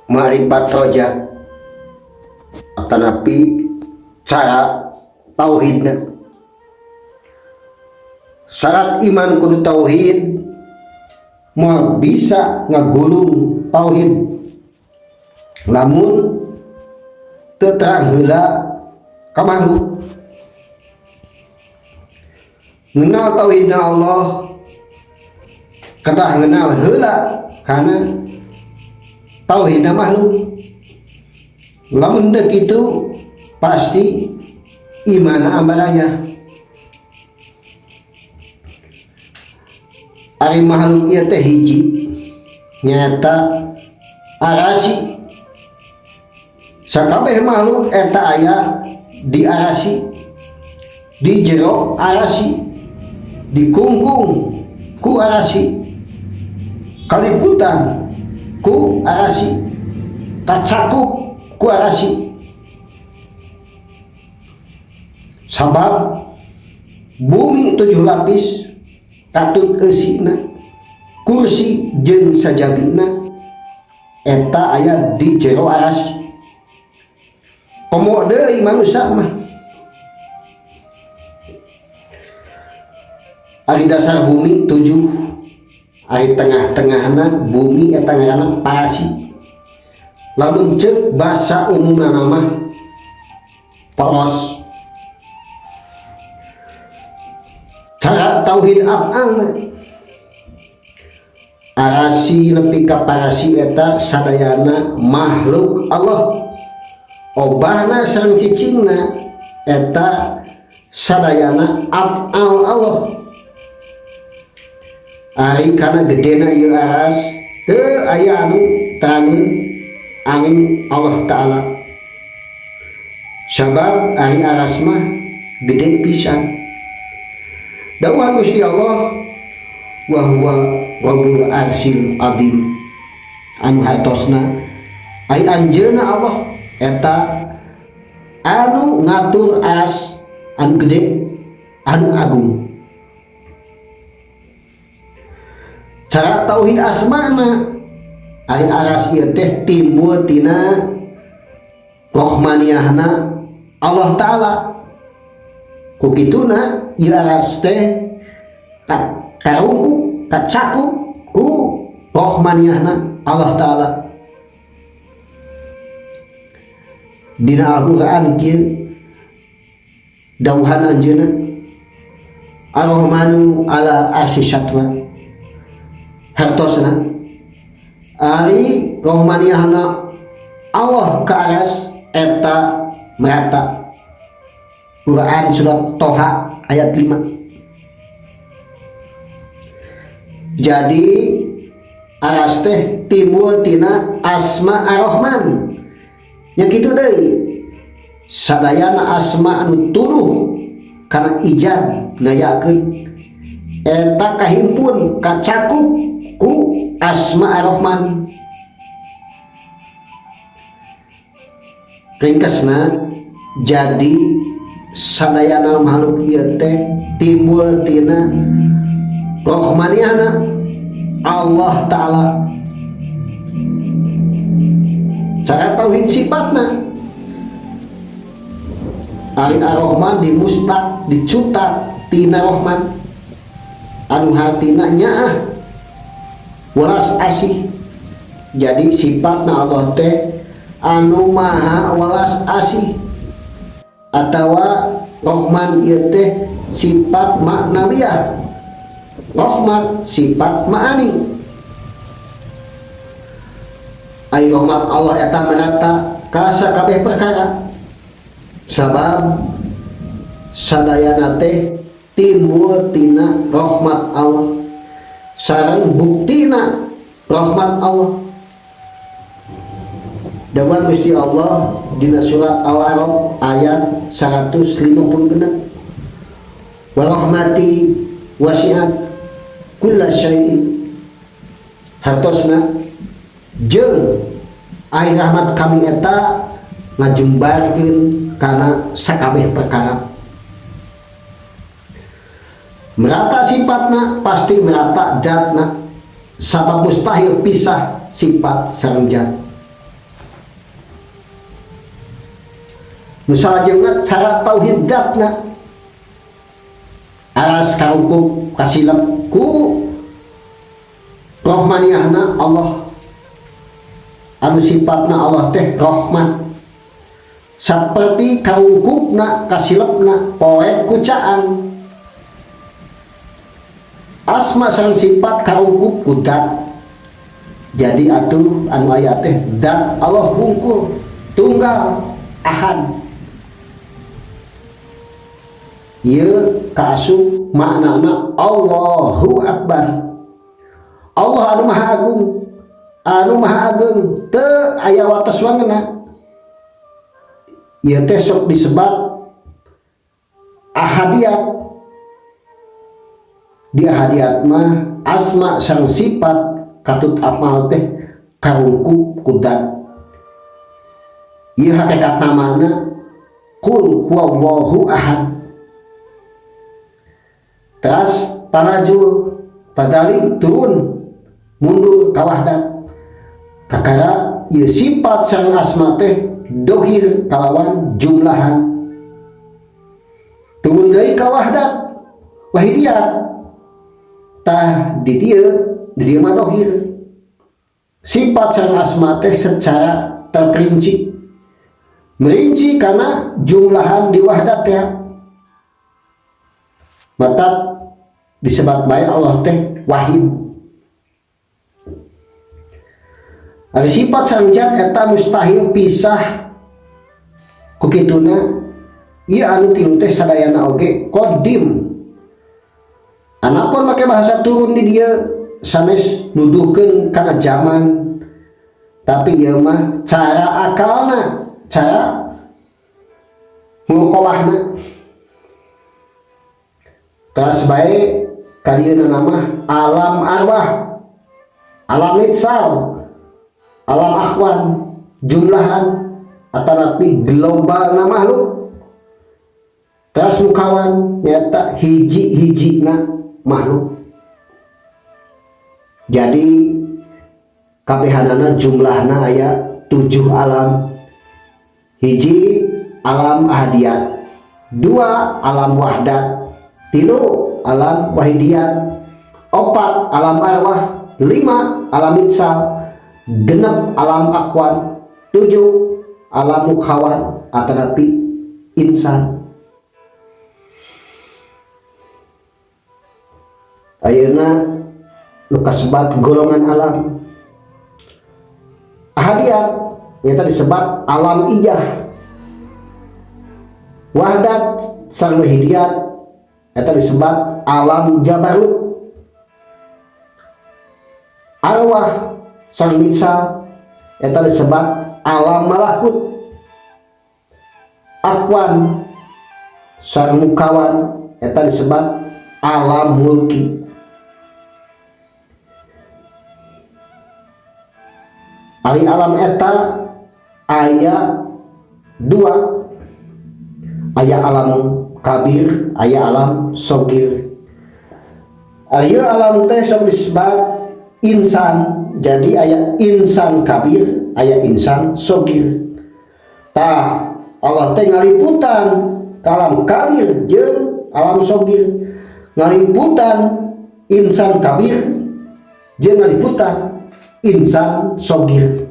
Ma'rifat roja atanapi cara tauhidna. Syarat iman kudu tauhid, moal bisa ngagulung tauhid lamun teu terang heula ka makhluk. Ngenal tauhidna Allah kedah ngenal heula kana tauhidna makhluk. Lamun teu kitu pasti iman ambaraya. Ari makhluk ieu teh hiji nyaeta arasi. Sakabeh makhluk eta aya di arasi, di jero arasi, dikungkung ku arasi, kaliputan ku arasi, kacakup ku arasi. Sabab bumi 7 lapis katut eusina, kursi jeung sajabina eta aya di jero arasi. Komo deui manusia mah. Ari dasar bumi 7, ari tengah-tengahna bumi eta ngaranna parasi. Lamun ceuk basa umumna mah poros. Cara tauhid af'alna arasi nepi ka parasi eta sadayana makhluk Allah. Obahna sareng cicingna eta sadayana af'al Allah. Ari kana gedena ieu aras teu aya anu tangeun angin Allah Ta'ala. Sabab ari aras mah gede pisan. Dawuhan Gusti Allah wa huwa rabbul arsyil azim, anu hartosna ari anjeunna Allah eta anu ngatur aras anu gede anu agung. Cara tauhid asmana ari aras ieu teh timbul tina rohmaniyahna Allah Ta'ala. Ku kituna ieu aras teh karungkup kacakup ku rohmaniyahna Allah Ta'ala. Dina Al-Qur'an kieu dawuhan anjeunna Ar-Rahmanu ala arsy satwa. Hartosna ari rohmaniyahna Allah ka aras eta merata. Quran surat Toha ayat 5. Jadi aras teh timbul tina asma Ar-Rahman. Nya kitu deui sadayana asma anu tuduh kana ijad ngayakeun eta kahimpun kacakup ku asma Ar-Rahman. Ringkasna jadi sadayana makhluk ieu teh timbul tina rohmaniyahna Allah Ta'ala. Cara tauhid sifatna ari Ar-Rahman dimustaq dicutat tina Rahman anu hartina nyaah welas asih. Jadi sifatna Allah teh anu maha welas asih atawa Rahman ieu teh sifat maknawiyah, rahmat sifat ma'ani. Ai rahmat Allah eta merata ka sakabeh perkara, sabab sadayana teh timbul tina rahmat Allah sareng buktina rahmat Allah. Dawuhan Gusti Allah dina surat Al-A'raf ayat 156, wa rahmati wasi'at kulla syai'in. Hartosna jeung ai rahmat kami eta ngajembarkeun kana sakabeh perkara. Merata sifatna pasti merata zatna, sabab mustahil pisah sifat sareng zat. Nu salajengna cara tauhid zatna aras karungkup kasilep ku rohmaniyahna Allah anu sifatna Allah teh rahmat saperti karungkupna kasilepna poek ku caang asma sareng sifat karungkup ku zat. Jadi atuh anu aya teh zat Allah hungkul tunggal ahad. Ieu kaasup maknana Allahu Akbar. Allah anu maha agung, anu maha agung teu aya wates wangeuna. Ieu teh sok disebat ahadiyat. Di ahadiyat mah asma sareng sifat katut amal teh karungkup ku zat. Ieu hakikat namana qul huwallahu ahad. Teras tanajul tadali turun mundur ka wahdat. Kakara ieu sifat sareng asma teh dohir kalawan jumlahan. Turun deui ka wahdat wahidiyat. Tah di dieu mah dohir. Sifat sareng asma teh secara terperinci. Merinci karena jumlahan di wahdat ya. Mata disebat bae Allah teh wahid. Ari sifat sareng zat eta mustahil pisah. Ku kituna ieu anu tilu teh sadayana oge qadim. Anapun make bahasa turun di dieu sanes nuduhkeun kana zaman, tapi ieu mah cara akalna, cara mulkolahna. Teras bae kadieuna nama alam arwah, alam itsal, alam akhwan, jumlahan atanapi global na makhluk. Teras mukawan nyata hiji-hijina makhluk. Jadi kabehanana jumlahna aya 7 alam. Hiji alam ahadiyat, 2 alam wahdat, 3 alam wahidiyat, 4 alam arwah, 5 alam itsal, 6 alam akhwan, 7 alam mukhawan atanapi insan. Ayeuna nu kasebat golongan alam ahadiyat nyata disebat alam ijah, wahdat sareng wahidiyat eta disebat alam jabarut, arwah sareng mitsal eta disebat alam malakut, akwan sareng mukawan eta disebat alam mulki. Ari alam eta aya 2, aya alam kabir, aya alam sogir. Aya alam teh sok disebat insan, jadi aya insan kabir, aya insan sogir. Tah Allah teh ngaliputan ka alam kabir jeung alam sogir, ngaliputan insan kabir jeung ngaliputan insan sogir.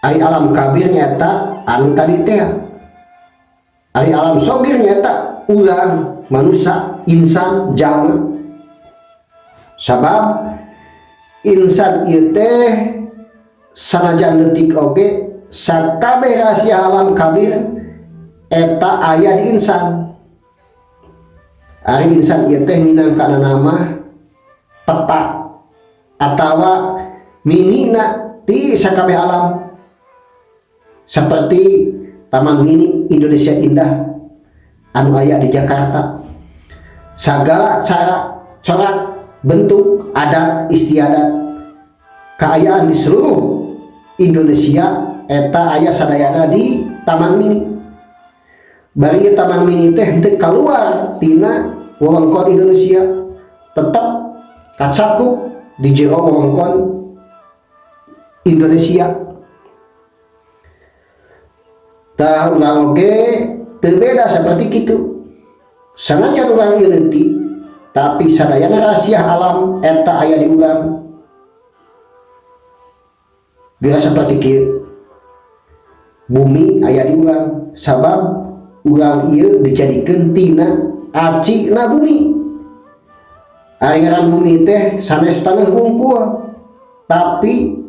Ari alam kabir nyata anu tadi teh, ari alam sogir nyata urang manusia insan jalma. Sabab insan ieu teh sanajan leutik oge sakabeh rahasia alam kabir eta aya di insan. Ari insan ieu teh minangkana nama peta atawa minina ti sakabeh alam, seperti Taman Mini Indonesia Indah anu aya di Jakarta. Sagala cara corak bentuk adat istiadat kaayaan di seluruh Indonesia eta aya sadayana di Taman Mini. Bari ieu Taman Mini teh henteu kaluar tina wewengkon Indonesia, tetep kacakup di jero wewengkon Indonesia. Tah urang oge teu beda seperti kitu. Sanajan urang ieu leutik, tapi sadayana rahasia alam eta aya di urang. Bila seperti kieu, bumi aya di urang sabab urang ieu dijadikeun tina acina bumi. Ari ngaran bumi teh sanes taneuh wungkul, tapi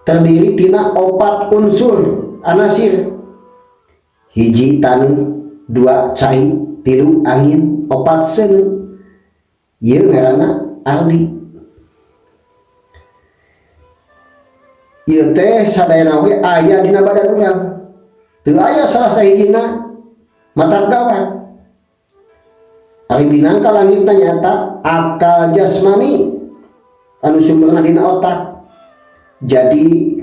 terdiri tina 4 unsur anasir. Hiji taneuh, 2 cai, 3 angin, 4 seuneu. Ieu ngaranna ardi. Ieu teh sadayana oge aya dina badan urang. Teu aya salah sahijina matak gawat. Ari binangka langitna nyaeta akal jasmani anu sumberna dina otak. Jadi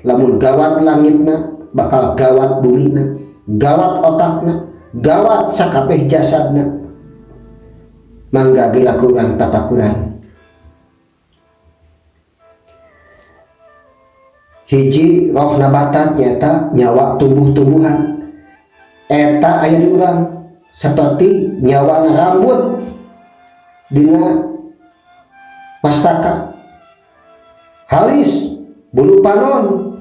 lamun gawat langitna bakal gawat bumina, gawat otakna, gawat sakabeh jasadna. Mangga dilakukan tapakuran. Hiji roh nabatat nyata nyawa tumbuh-tumbuhan. Eta aya di urang seperti nyawa rambut dina mastaka, halis, bulu panon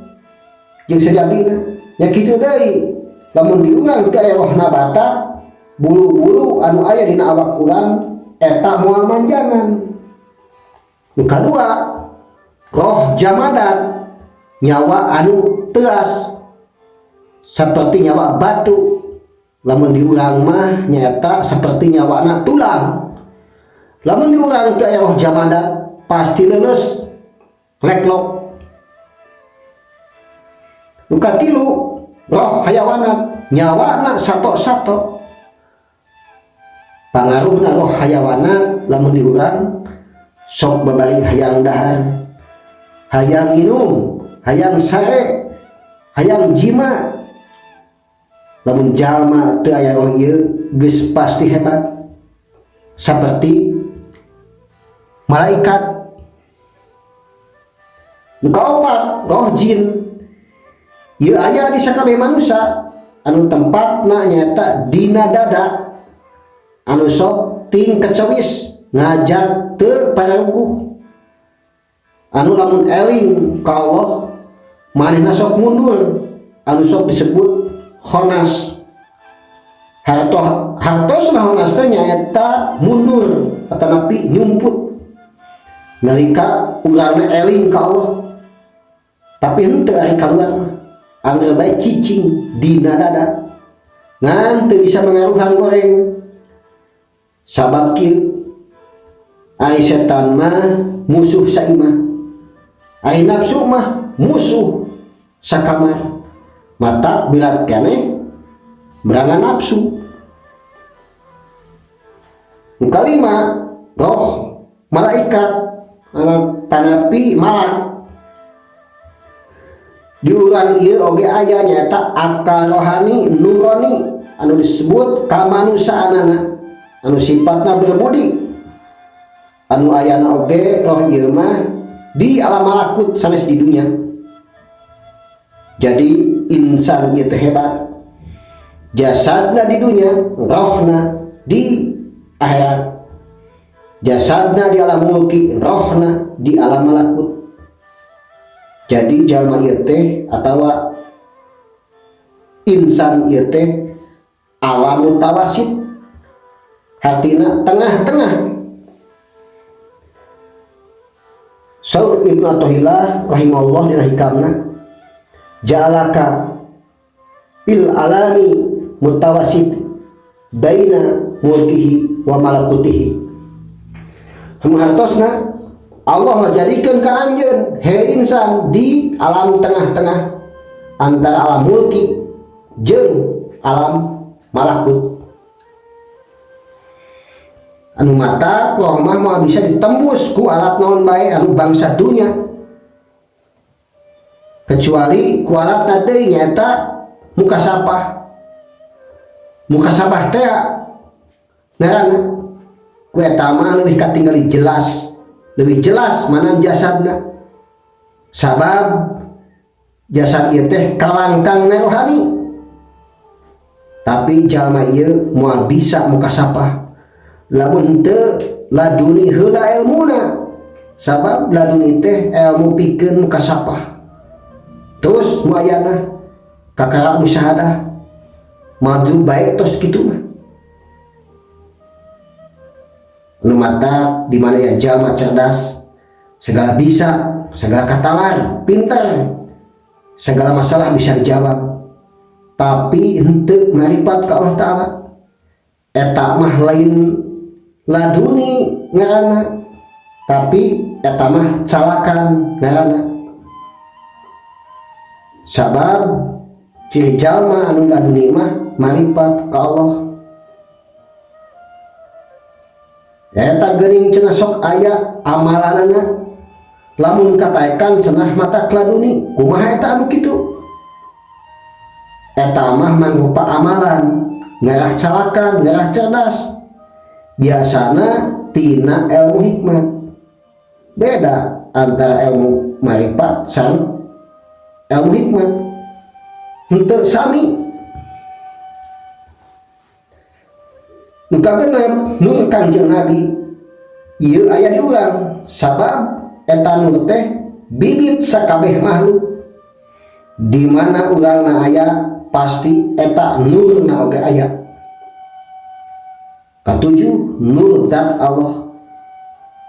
jeung sajabina. Nya kitu deui lamun di urang teh aya roh nabatat, bulu-bulu anu aya dina awak urang eta moal manjangan. Nu kadua roh jamadat, nyawa anu teas seperti nyawa batu. Lamun diurang mah nyata seperti nyawana tulang. Lamun diurang teh aya roh jamadat pasti leuleus leklok. Nu katilu roh hayawanat, nyawana sato-sato. Pangaruhna roh hayawanat lamun diurang sok babari hayang dahar, hayang minum, hayang sare, hayang jima. Lamun jalma teu aya roh ieu geus pasti hebat seperti malaikat. Nu kaopat roh jin, ieu aya di sakabeh manusia anu tempatna nyaeta dina dada, anu sok ting kecewis ngajak teu pareuguh, anu lamun eling ka Allah manehna sok mundur, anu sok disebut khonas. Hartosna khonas teh nyaeta mundur atanapi nyumput nalika urangna eling ka Allah, tapi henteu ari kaluar mah angger bae cicing dina dada ngan teu bisa mengaruhan goreng. Sabab kieu ari setan mah musuh saimah, ari nafsu mah musuh sakamar. Mata berat keneh berana nafsu. Nu kalima roh malaikat tanapi malak. Diurang ieu oge aya nyaeta akal rohani nurani anu disebut kamanusaanana, anu sifatna berbudi, anu ayana oge roh ieu mah di alam malakut sanes di dunia. Jadi insan ieu teh hebat, jasadna di dunia, rohna di akhirat. Jasadna di alam mulki, rohna di alam malakut. Jadi jalma ieu teh atawa insan ieu teh alam mutawasit, hatina tengah-tengah. Saur Ibnu Athaillah rahimahullah dina hikamna, ja'alaka fil alami mutawasit baina mulkihi wa malakutihi. Hartosna Allah ngajadikeun ka anjeun he insan di alam tengah-tengah antara alam mulki jeung alam malakut. Anu mata roh mah moal bisa ditembus ku alat naon bae anu bangsa dunya, kecuali ku alat deui nyaeta mukasabah. Mukasabah teh ngaranna ku eta mah leuwih katinggali jelas, lebih jelas mana jasadna. Sabab jasad ieu teh kalangkangna rohani. Tapi jalma ieu moal bisa mukasapah lamun teu laduni heula elmuna, sabab laduni teh elmu pikeun mukasapah. Terus muayanah kakara musyahadah maju baik tos kitu mah. Nu mata di mana ya jalma cerdas, segala bisa, segala katalar, pintar, segala masalah bisa dijawab. Tapi henteu maripat ka Allah Ta'ala, eta mah lain laduni ngaranna, tapi eta mah calakan ngaranna. Sabab ciri jalma anu laduni mah maripat ka Allah. Eta geuning cenah sok aya amalanana, lamun kataekan cenah mata laduni, kumaha eta anu kitu? Eta mah mangrupa amalan, ngarah calakan, ngarah cerdas. Biasana tina ilmu hikmat. Beda antara ilmu marifat sareng ilmu hikmat. Henteu sami. Nu kagenep nur Kangjeng Nabi ieu aya di urang, sabab eta nur teh bibit sakabeh makhluk. Di mana urangna aya pasti eta nurna oge aya. Katujuh nur zat Allah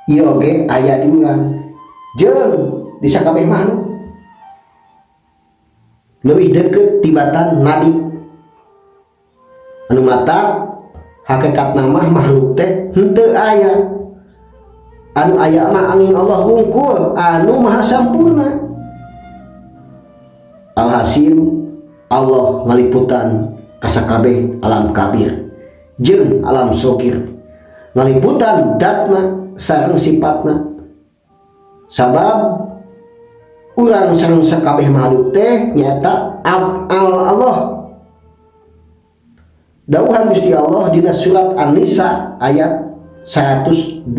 ieu oge aya di urang jeung di sakabeh makhluk. Leuwih deukeut tibatan nadi anu mata hakikatna mah makhluk teh henteu aya. Anu aya mah angin Allah wungkul anu maha sampurna. Alhasil Allah ngaliputan kasakabeh alam kabir jeung alam sogir, ngaliputan datna sareng sifatna. Sabab urang sareng sakabeh makhluk teh nyaeta af'al Allah. Dawuhan Gusti Allah dina surat An-Nisa ayat 126.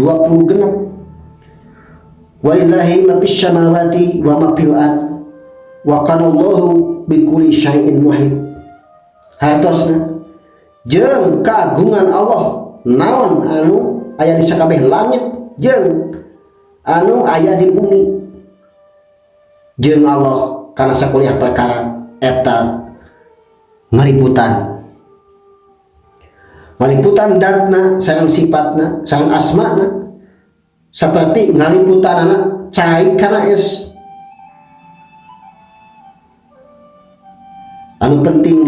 Walillahi ma fis samawati wa ma fil ard wa kana Allahu bikulli syai'in muhit. Hartosna jeung kagungan Allah naon anu aya di sakabeh langit jeung anu aya di bumi. Jeung Allah kana sakuliah perkara eta ngaliputan. Ngaliputan datna sareng sifatna sareng asmana, seperti ngaliputanana cai kana es. Anu penting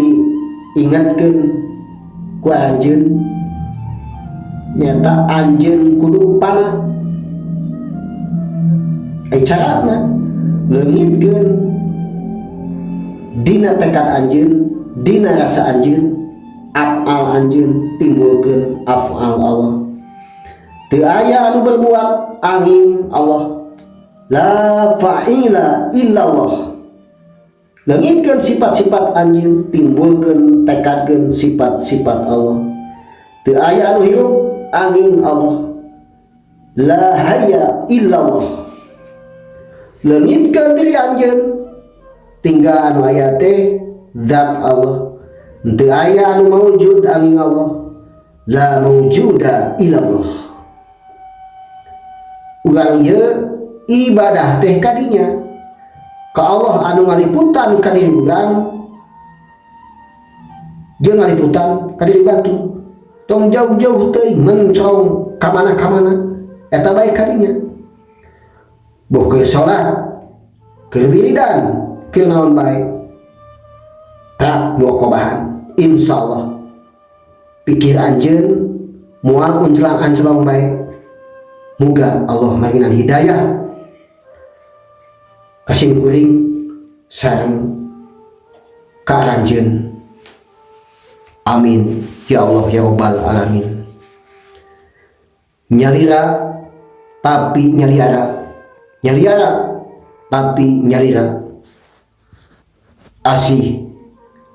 diingatkeun ku anjeun nyata anjeun kudu pana. Carana leungitkeun dina tekad anjeun, dina rasa anjeun, af'al anjeun timbulkeun af'al Allah. Teu aya anu berbuat angin Allah. La fa'ila illallah. Leungitkeun sifat-sifat anjeun, timbulkeun tekadkeun sifat-sifat Allah. Teu aya anu hirup angin Allah. La hayya illallah. Leungitkeun diri anjeun, tinggal anu aya teh zat Allah. Teu aya anu maujud angin Allah. La maujuda illallah. Urang ieu ibadah teh kadinya ka Allah anu ngaliputan ka diri urang jeung ngaliputan ka diri batur. Tong jauh-jauh teuing mencong ka mana-kamana eta bae kadinya. Boh keur salat, keur wiridan, keur naon bae. Rak muqobahan insyaallah. Pikir anjeun moal unclang-anclong bae. Muga Allah manginan hidayah kasim kuring sareng ka aranjeun. Amin ya Allah ya Rabbal alamin. Nyalira tapi nyaliara, nyaliara tapi nyalira. Asih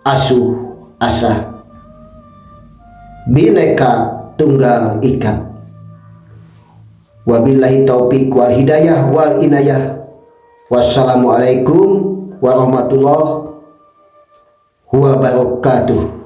asuh asah Bhinneka Tunggal Ika. Wabillahi taufik wal hidayah wal inayah. Wassalamualaikum warahmatullahi wabarakatuh.